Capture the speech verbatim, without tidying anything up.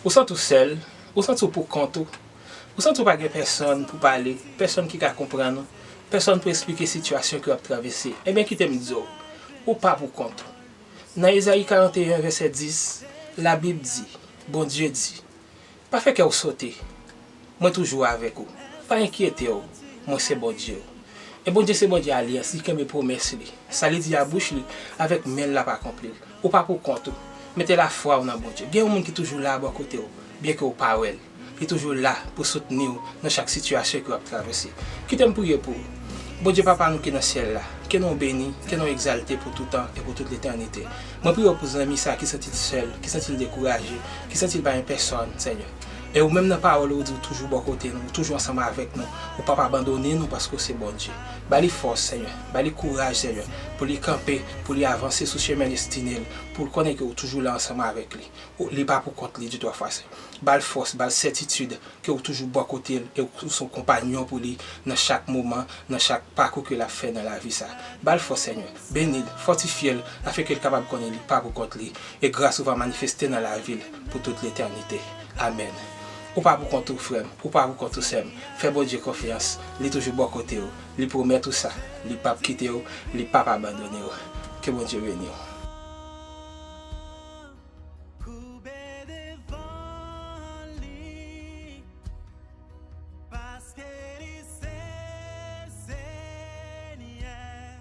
Ou santi w sèl? Ou santi w pou kont ou? Ou santi w pa gen pèsonn pou pale, pèsonn ki ka konprann ou, pèsonn pou eksplike sitiyasyon ke w ap travèse? Ebyen, kite m di w, ou pa pou kont ou. Nan Ezayi karannteyen, vèsè dis, Labib di, Bondye di, pa fè kè w sote. Mwen toujou avèk ou. Pa enkyete w. Mwen se Bondye w. E Bondye se Bondye alyans, li kenbe pwomès li. Sa li di a bouch li, avèk men l l ap akonpli l. Ou pa pou kont ou. Mete lafwa w nan Bondye. Gen yon moun ki toujou la bò kote w, byenke w pa wè l. Li toujou la pou soutni w nan chak sitiyasyon ke w ap travèse. Kite m priye pou ou. Bondye Papa nou ki nan syèl la, ke non w beni, ke non w egzalte pou toutan e pou tout letènite. Mwen priye w pou zanmi sa ki santi l sèl, ki santi l dekouraje, ki santi l pa gen pèsonn, Senyè. E ou menm nan pawòl ou, ou di ou toujou bò kote nou, ou toujou ansanm avèk nou, ou p ap abandone nou paske w se Bondye. Ba li fòs, Senyè, ba li kouraj, Senyè, pou li kanpe, pou li avanse sou chemen destine l, pou l konnen ke ou toujou la ansanm avèk li. Ou, li pa pou kont li ditou, Senyè. Ba l fòs, ba l sètitid ke ou toujou bò kote l e ou se yon konpanyon pou li nan chak moman, nan chak pakou ke l ap fè nan lavi sa. Ba l fòs, Senyè. Beni l, fòtifye l, afin ke l kapab konnen li pa pou kont li. E gras ou va manifeste nan lavi l pou tout letènite. Amèn. Ou pa pou kont ou, frè m, ou pa pou kont ou, sè m. Fè Bondye konfyans, li toujou bò kote w. Li pwomèt ou sa, li p ap kite w, li p ap abandone w. Ke Bondye beni w.